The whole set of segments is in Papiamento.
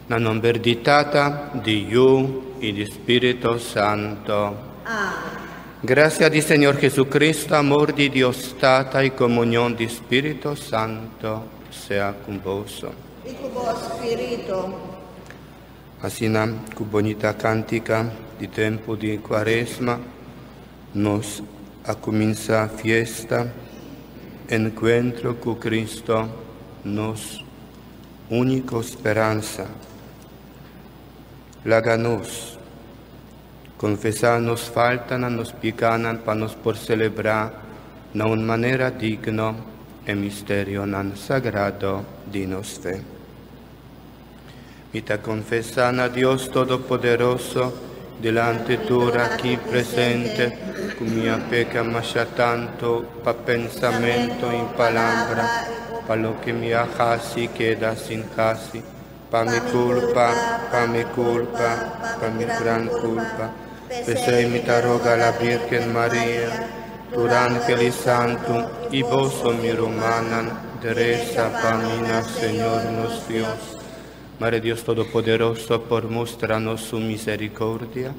Na nomber di Tata, di Yu y di Spirito Santo. Amén. Gracia di Señor Jesucristo, amor di Dios Tata y comunión di Spirito Santo sea con vos. I ku bo spiritu. Asina, ku bunita kantika di tempu di Kuaresma, nos a kuminsá fiesta, enkuentro ku Cristo, nos úniko speransa. Laga nos konfesá nos faltanan, nos pikánan, pa nos por selebrá na un manera digno e misterionan sagrado di nos fe. Mi ta konfesá na Dios Todopoderoso, dilanti tur aki presente, ku mi a peka masha tantu pa pensamentu i palabra, pa loke mi a hasi i keda sin hasi, pa mi kulpa, pa mi kulpa, pa mi gran kulpa. P'esei mi ta roga la Bírgen Maria, tur ángel i santu, i boso, mi rumannan, resa pa mi na Señor nos Dios. Mare Dios Todopoderoso por mustra nos su misericordia,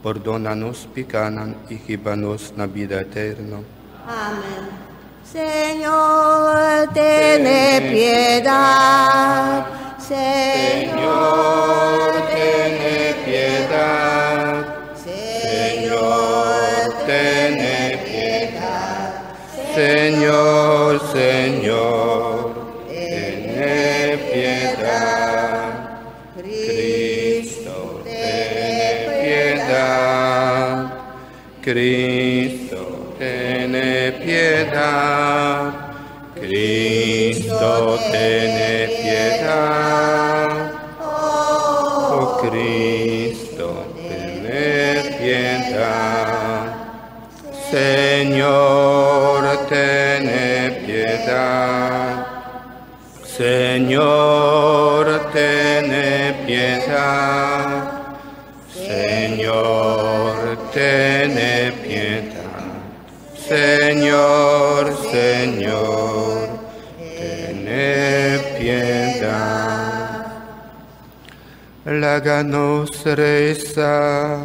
pordona nos pikánan i hiba nos na bida eterno. Amén. Señor, tene piedat. Señor, tene piedat. Señor, tene piedat. Señor, Señor, tene piedat. Cristo, tene piedat. Cristo, tene piedat. Cristo, tene piedat. Oh Cristo, tene piedat. Señor, tene piedat. Señor, tene piedat. Señor, tene piedat. Señor, Señor, tene piedat. Laga nos resa.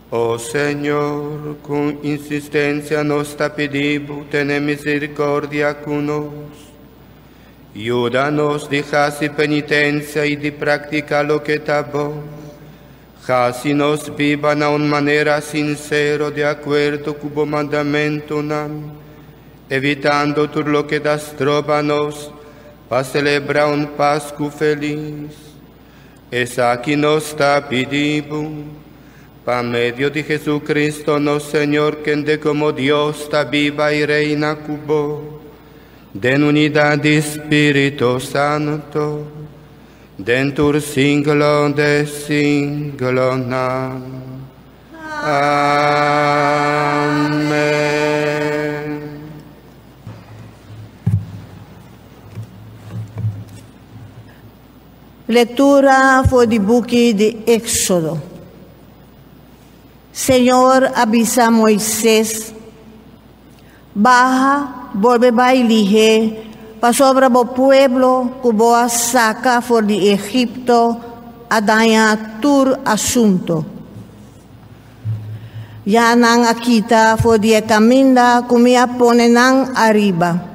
O Señor, ku insistensia nos ta pidi bo, tene miserikordia ku nos. Yuda nos di hasi penitensia i di praktiká loke ta bon. Hasi nos biba na un manera sinsero di akuerdo ku bo mandamentunan, evitando tur loke ta stroba nos pa selebrá un Pasku felis. Esaki nos ta pidi bo, pa medio di Jesucristo nos Señor, kende komo Dios ta biba i reina ku bo, den unidat di Spiritu Santu, den tur siglo di siglonan. Amèn. Lektura for di buki di Éksodo. Señor a bisa Moises, Baha, bolbe bai lihé, pasobra bo pueblo ku bo a saka for di Egipto a daña tur asunto. Ya nan a kita for di e kaminda ku mi a pone nan ariba.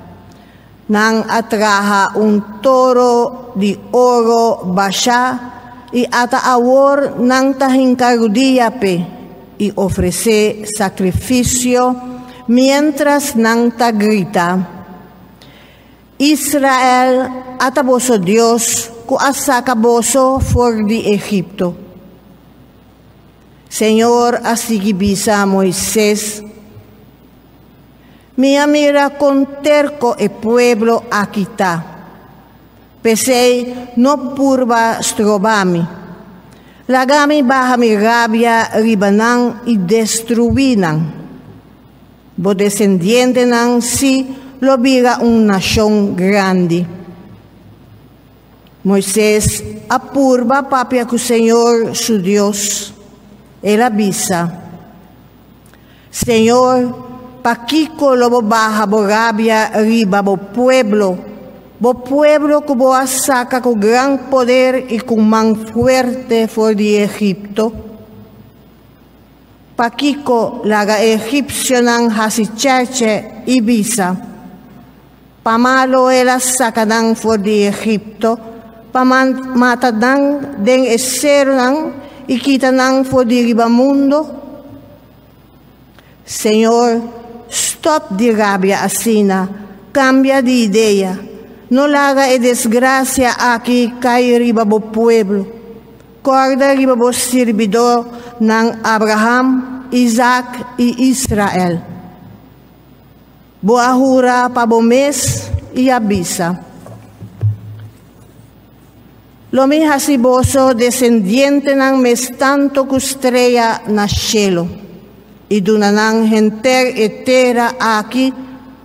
Nan a traha un toro di oro bashá i ata awor nan ta hinka rudia p'e i ofresé sakrifisio miéntras nan ta grita, Israel, ata boso Dios ku a saka boso for di Egipto. Señor a sigui bisa Moises, Mi a mira kon terko e pueblo aki ta. P'esei no purba stroba mi. Laga mi baha mi rabia riba nan i destruí nan. Bo desendientenan sí lo bira un nashon grandi. Moises a purba papia ku señor su Dios. El a bisa, Señor, pakiko lo bo baha bo rabia riba bo pueblo? Bo pueblo ku bo a saka ku gran poder i ku man fuerte for di Egipto? Pakiko laga e egipsionan hasi chèrchè i bisa, Pa malo el a saka nan for di Egipto, pa mata nan den e serunan i kita nan for di riba mundu? Señor, stòp di rabia asina, kambia di idea, no laga e desgrasia aki kai riba bo pueblo. Kòrda riba bo sirbidónan Abraham, Isaac i Israel. Bo a hura pa bo mes i a bisa, Lo mi hasi boso desendientenan mes tantu ku strea na shelu, i duna nan henter e tera aki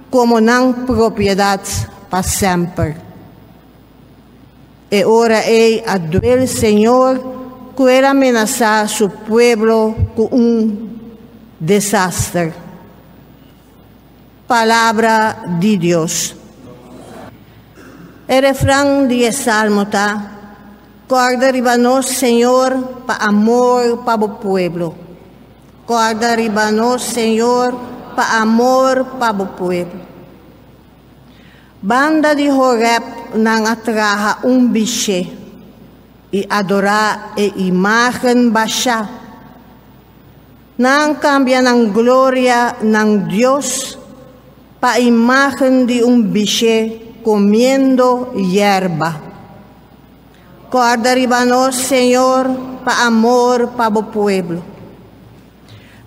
komo nan propiedat pa semper. E ora ei a duel Señor ku el a menasá su pueblo ku un desaster. Palabra di Dios. E refran di e salmo ta, Kòrda riba nos, Señor, pa amor pa bo pueblo. Kòrda riba nos, Señor, pa amor pa bo pueblo. Banda di Horeb nan a traha un bishé i adorá e imágen bashá. Nan kambia nan gloria nan Dios pa imágen di un bishé komiendo yerba. Kòrda riba nos, Señor, pa amor pa bo pueblo.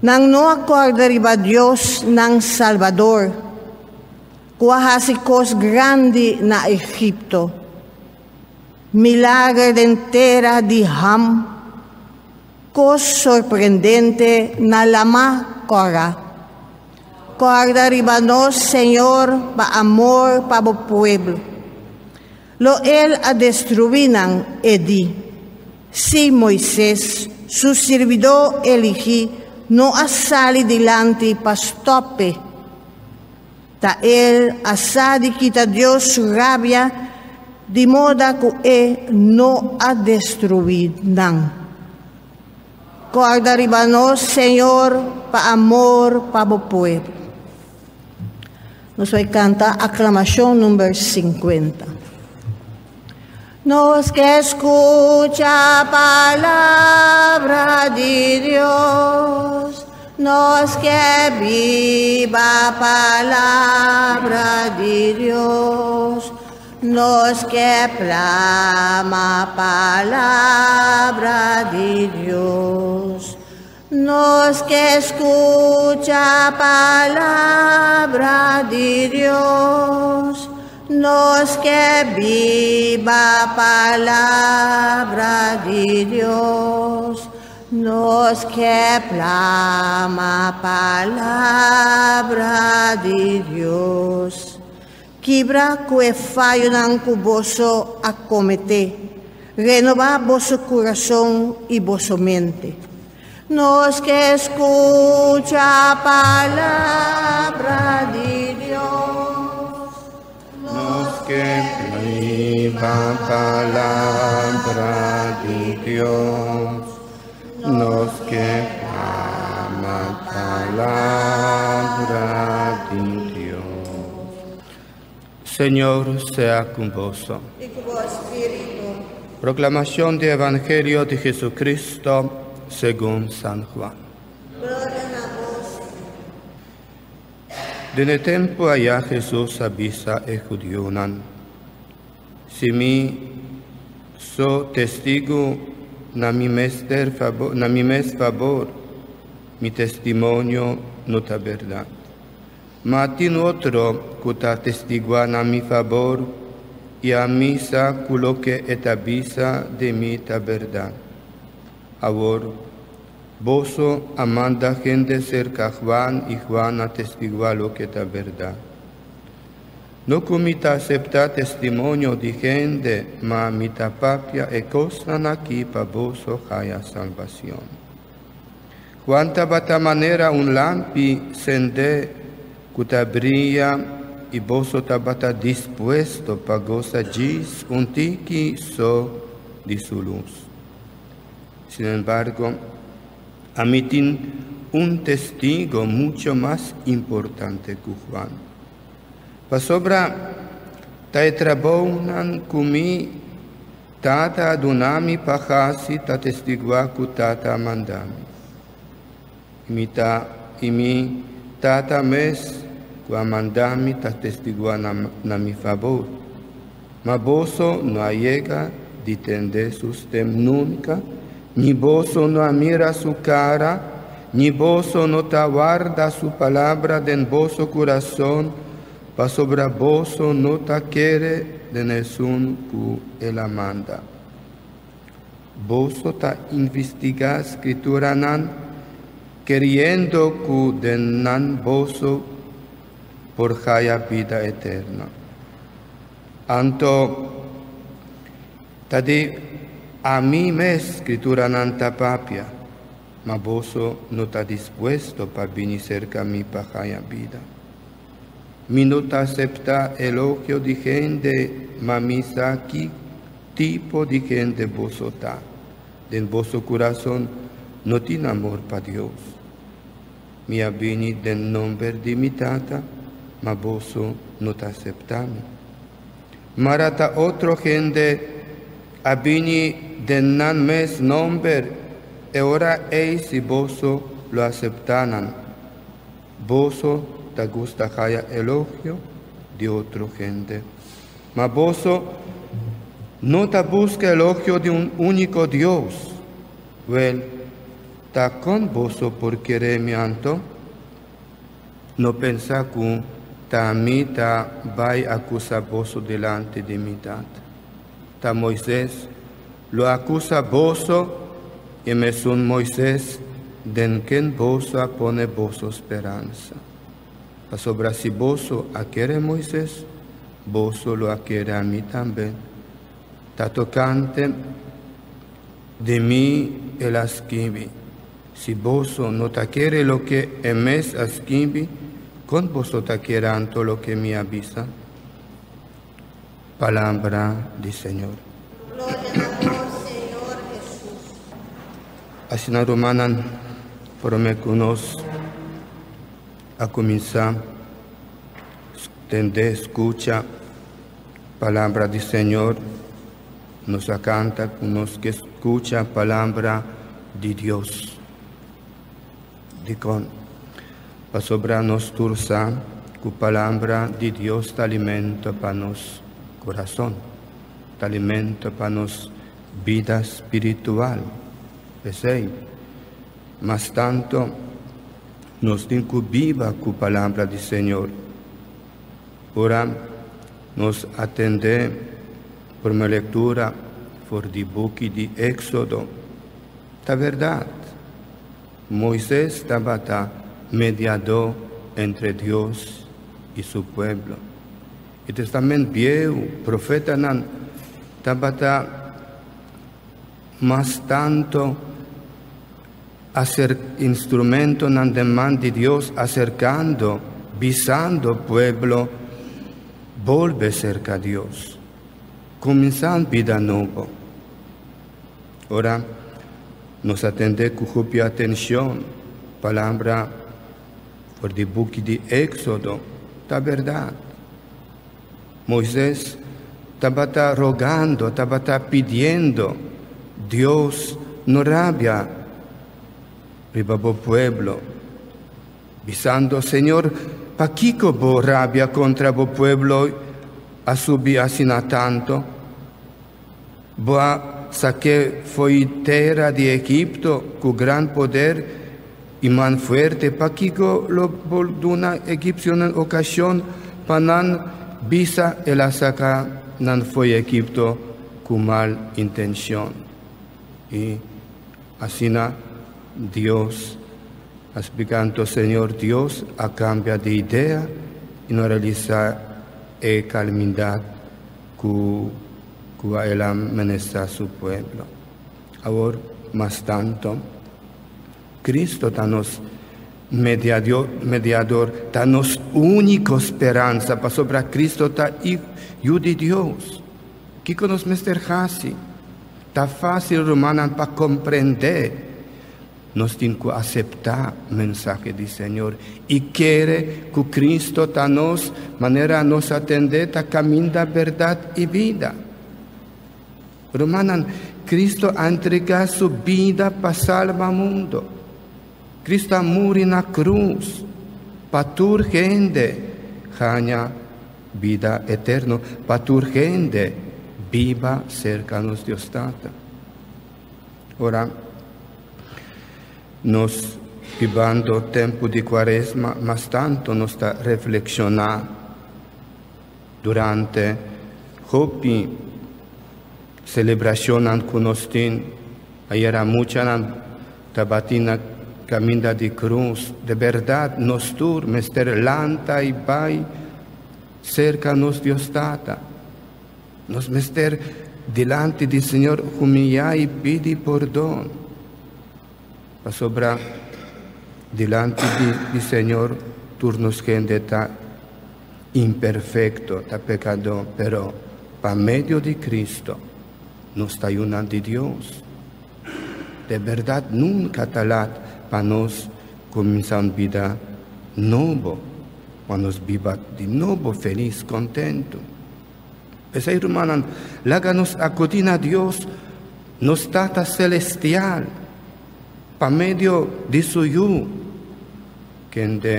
Nan no a kòrda riba Dios nan Salbador, ku a hasi kos grandi na Egipto, milager den tera di Ham, Kos sorprendente na lama kòrá. Kòrda riba nos, Señor, pa amor pa bo pueblo. Lo el a destruí nan, e di. Sí, Moises, su sirbidó eligí, no a sali dilanti pa stòp e. Ta el a sa di kita Dios su rabia di moda ku e no a destruí nan. Kòrda riba nos, Señor, pa amor pa bo pueblo. Nos bai kanta aklamashon number 50. Nos ke skucha palabra di Dios, nos ke biba palabra di Dios, nos ke plama palabra di Dios. Nos ke skucha palabra di Dios, nos ke biba palabra di Dios, nos ke plama palabra di Dios. Kibra ku e fayonan ku boso a kometé, renobá boso kurason i boso mente. Nos ke skucha palabra di Dios. Nos ke biba palabra di Dios. Nos ke ama palabra di Dios. Señor sea con vos. I ku bo spiritu. Proclamación del Evangelio de Jesucristo según San Juan. Gloria na bo, Señor. Den e tempu ayá Hesus a bisa e hudiunan, Si mi so testigu na mi mester na mi mes fabor, mi testimonio no ta bèrdat. Ma tin otro ku ta testiguá na mi fabor, i ami sa ku loke e ta bisa di mi ta bèrdat. Awor, boso a manda hende serka Juan, i Juan a testiguá loke ta bèrdat. No ku mi ta aseptá testimonio di hende, ma mi ta papia e kosnan akí pa boso haya salbacion. Juan tabata manera un lampi sendé ku ta bria. i boso tabata dispuesto pa gosa djis un tiki so di su lus. Sin embargo, ami tin un testigo mucho mas importante ku Juan. Pasobra ta e trabounan ku mi Tata a duna mi pa hasi ta testiguá ku Tata a manda mi. I mi ta i mi Tata mes ku a manda mi ta testiguá na na mi fabor. Ma boso no a yega di tende su stem nunka, ni boso no a mira su kara, ni boso no ta warda su palabra den boso kurason, pasobra boso no ta kere den esun ku el a manda. Boso ta investigá Skrituranan, keriendo ku den nan boso por haya bida eterno. Anto, ta di ami mes Skrituranan ta papia, ma boso no ta dispuesto pa bini serka mi pa haya bida. Mi no ta aseptá elogio di hende, ma mi sa ki tipo di hende boso ta. Den boso kurason no tin amor pa Dios. Mi a bini den nomber di mi Tata, ma boso no ta aseptá mi. Mara ta otro hende a bini den nan mes nomber, e ora ei si boso lo aseptá nan. Boso ta gusta haya elogio di otro hende, ma boso no ta buska elogio di un úniko Dios. Wèl, ta kon boso por kere mi anto? No pensa ku ta mi ta bai akusa boso dilanti di mi Tata. Ta Moises lo akusa boso, i mesun Moises den ken boso a pone boso speransa. Pasobra si boso a kere Moises, boso lo a kere ami tambe. Ta tokante di mi el a skibi. Si boso no ta kere loke e mes a skibi, kon boso ta kere anto loke mi a bisa? Palabra di Señor. Gloria na bo, Señor Hesus. Asina rumannan, promé ku nos a kuminsá tende, skucha palabra di Señor, nos a kanta ku nos ke skucha palabra di Dios. Dikon? Pasobra nos tur sa ku Palabra di Dios ta alimento pa nos kurason, ta alimento pa nos bida spiritual. P'esei, mas tantu nos tin ku biba ku Palabra di Señor. Ora nos atendé promé lektura for di buki di Éksodo, ta bèrdat. Moises tabata mediadó entre Dios i su pueblo. E Testament Bieu, profetanan tabata mas tanto aser instrumentonan den man di Dios aserkando, bisando pueblo, bolbe serka Dios, kuminsá bida nobo. Ora nos atendé ku hopi atenshon palabra for di buki di Éksodo, ta bèrdat. Moisés tabata rogando, tabata pidiendo, Dios, no rabia riba bo pueblo, bisando, Señor, pakiko bo rabia kontra bo pueblo a subi asina tantu? Bo a sak'é fo'i tera di Egipto ku gran poder i man fuerte. Pakiko lo bo duna egipsionan okashon pa nan bisa el a saka nan fo'i Egipto ku mal intenshon? I asina Dios a splika. Anto Señor Dios a kambia di idea i no a realisá e kalmindat ku kua el a menestá su pueblo. Awor, mas tanto, Cristo ta nos Mediador ta nos úniko speransa, pasobra Cristo ta Yu di Dios. Kiko nos mester hasi? Ta fásil, rumannan, pa komprendé. Nos tin ku aseptá mensahe di Señor i kere ku Cristo ta nos, manera nos a tendé, ta kaminda, bèrdat i bida. Rumannan, Cristo a entregá su bida pa salba mundu. Cristo a muri na krus pa tur hende haña bida eterno, pa tur hende biba serka nos Dios Tata. Ora nos bibando tempu di Kuaresma, mas tantu nos ta reflekshoná durante hopi selebrashonnan ku nos tin. Ayera muchanan tabatin na kaminda di krus. De bèrdat nos tur mester lanta i bai serka nos Dios Tata. Nos mester dilanti di Señor humiyá i pidi pordon. Pasobra dilanti di Señor tur nos hende ta imperfekto, ta pekadó, pero pa medio di Cristo nos ta yunan di Dios. De bèrdat nunka ta lat pa nos kuminsá un bida nobo, pa nos biba di nobo felis, kontentu. P'esei, rumannan, laga nos akudí na Dios, nos Tata selestial, pa medio di su Yu, kende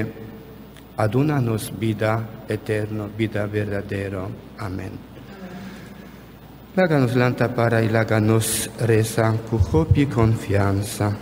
a duna nos bida eterno, bida berdadero. Amèn. Laga nos lanta para i laga nos resa ku hopi konfiansa.